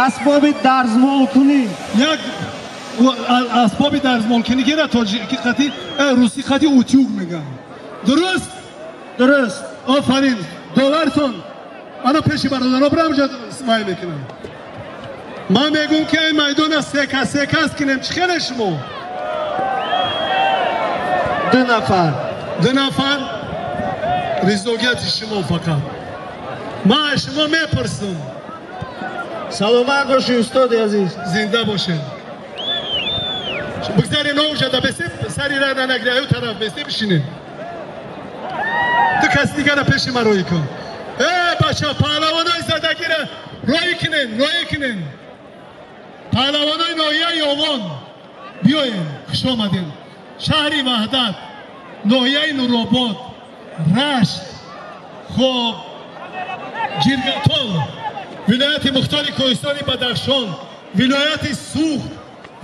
Асбоби дарзмолкунӣ. Як асбоби дарзмолкунӣ ки ра тоҷикӣ қати русӣ қати утюг мегӯянд. Дуруст? Дуруст. Офарин. Довартон ана пеши бародаро бирам ҷа вай мекунам. Ман мегӯм ки ин майдона се кас се кас кунем. Чӣ хеле шумо? 2 нафар. 2 нафар. Ризогияти шумо фақат. Ман аз шумо мепурсам. Саломат бошӣ устоди азиз. Зинда бошед. Бигзарем оҷада бесем, сари ра нанагираю тараф бесем бишинем. Ду кас дигара пеши ман роҳӣ кун. Э бача, паҳлавонои задагира роҳӣ кунен, роҳӣ кунен. Паҳлавонои ноҳияи Ёвон биёен, хуш омадем. Шаҳри Ваҳдат, ноҳияи Нуробод, Рашт, хоб, Ҷиргатол, вилояти Мухтори Кӯҳистони Бадахшон, вилояти Суғд,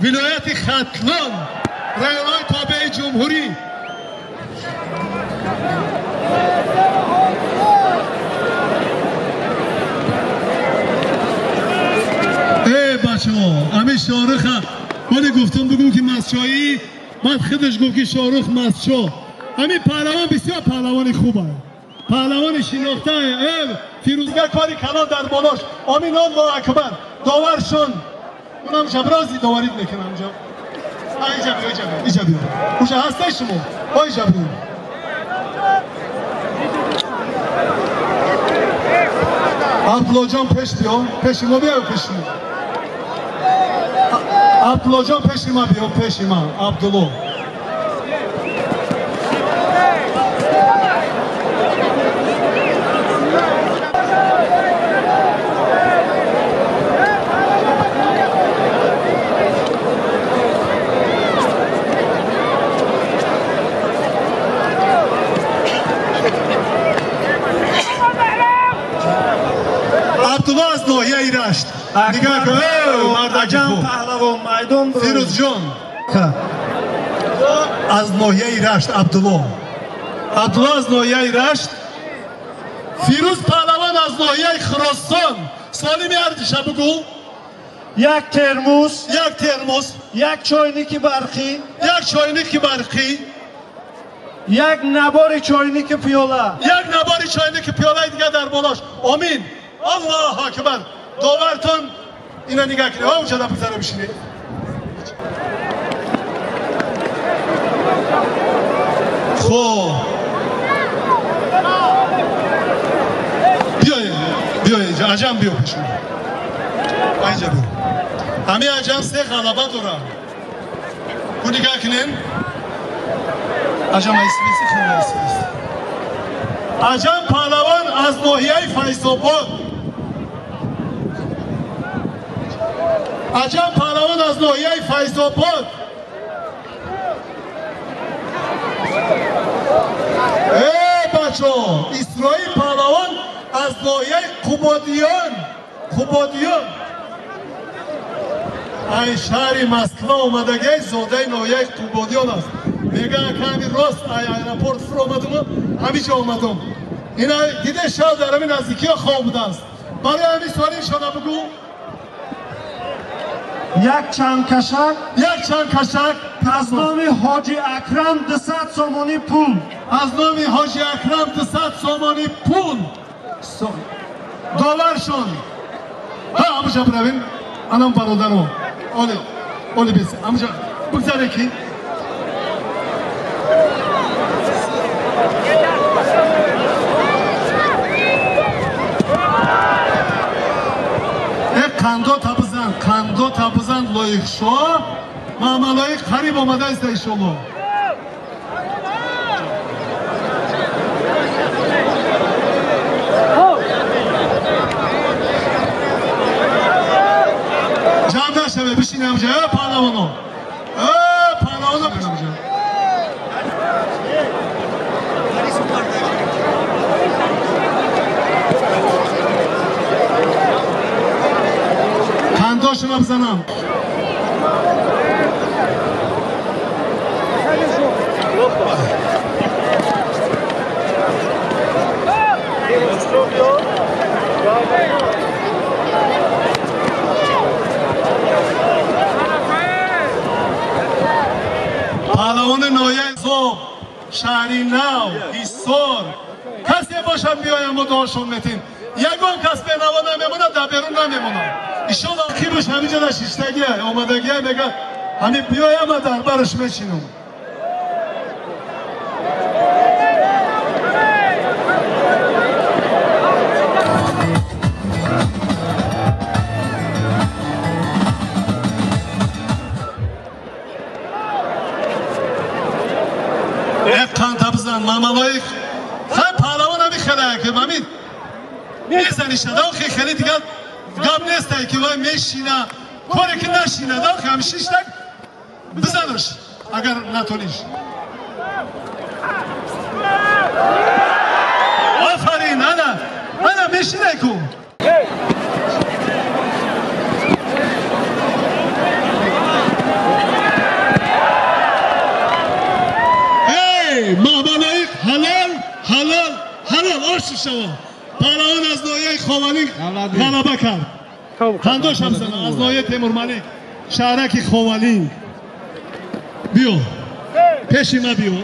вилояти Хатлон, районҳои тобеи ҷумҳурӣ. Э бачаҳо, ҳамин Шоҳруха вале гуфтам бигӯм ки мастчоӣ, баъд худаш гуфт ки Шоҳрух мастчо. Ҳамин паҳлавон бисёр паҳлавони хуб аст, паҳлавони шинохта. Э Фирӯзгар кори калон дар болош. Омин, Аллоҳу акбар. Доваршон унам шабрози доварид мекунам инҷо. Инҷа биё, инҷа биё, инҷа биё. Уша ҳастед шумо? О инҷа биё. Абдуллоҷон пеш биё, пеши мо биё, пеши мо. Абдуллоҷон пеши ма биё, пеши ма, Абдулло. Абдулло аз ноҳияи Рашт. Нигоҳ кун, мардаки Аҷам хуб. паҳлавон майдон бур. Фирӯзҷон аз ноҳияи Рашт, Абдулло. Абдулло аз ноҳияи Рашт. Фирӯз паҳлавон аз ноҳияи Хуросон. Солими ардиша бугӯ. Як термос. Як термос. Як чойники барқӣ. Як чойники барқӣ. Як набори чойники пиёла. Як набори чойники пиёлаи дигар дар болош. Омин. Аллоҳу акбар. Довартон ина нигоҳ кунед. О, унҷа бигзара бишинед. Хоб. Биёед, биёед инҷа. Аҷам биё пеши мо. Инҷа биё. Ҳамин аҷам се ғалаба дорад. Ку нигоҳ кунед. Аҷам айсибиси хеле айсибиси. Аҷам паҳлавон аз ноҳияи Файзобод. Аҷам паҳлавон аз ноҳияи Файзобод. Э бачо, Исроил паҳлавон аз ноҳияи Қубодиён. Қубодиён. Ай шаҳри Москва омадагиай, зодаи ноҳияи Қубодиён аст. Мегӯянд ки ҳамин рост ай аэропорт фуромадуму ҳамин ҷо омадум. Ина диде шав дар ҳамин наздикиҳо хоб будааст. Барои ҳамин солимшона бугӯ. Як чанд кашак. Як чанд кашак. Аз номи Ҳоҷи Акрам 200 сомонӣ пул. Аз номи Ҳоҷи Акрам 200 сомонӣ пул. Доваршон. Ҳа, ҳамуша биравем. Анам бародаро. Оли, оли бес. Ҳамуша бигзаре ки. Э қандо табизан, қандо табизан лоиқшо. Маҳмадлоиқ қариб омадааст иншолло. Ҷамъ нашавед, бишинед ҳамҷа. Э паҳлавоно. Э паҳлавоно бишинед ҳамҷа. Қандошуна бизанам. Шаҳри Нав, Ҳисор, касе бошад биёям, мо дуошон метем. Ягон кас бенаво намемонад, дар берун намемонад. Иншолло кибуш ҳаминҷо дар шиштагия омадагия мега, ҳамин биёям, ма дар бараш мечинам. Қанта бизан, Мамалоиқ. Хай, паҳлавон ҳами хелая ки ҳамин мезани шада, охи хеле дигар гап нестай ки вай мешина, коре ки нашинад, охи ҳами шиштак бизанаш, агар натониш. Офарин, ана ана мешинай ку. Мамалоиқ, ҳалол, ҳалол, ҳалол, ош шава. Паҳлавон аз ноҳияи Ховалинг ғалаба кард. Қандошам зана аз ноҳияи Темурмалик, шаҳраки Ховалинг. Биё пеши ма, биё.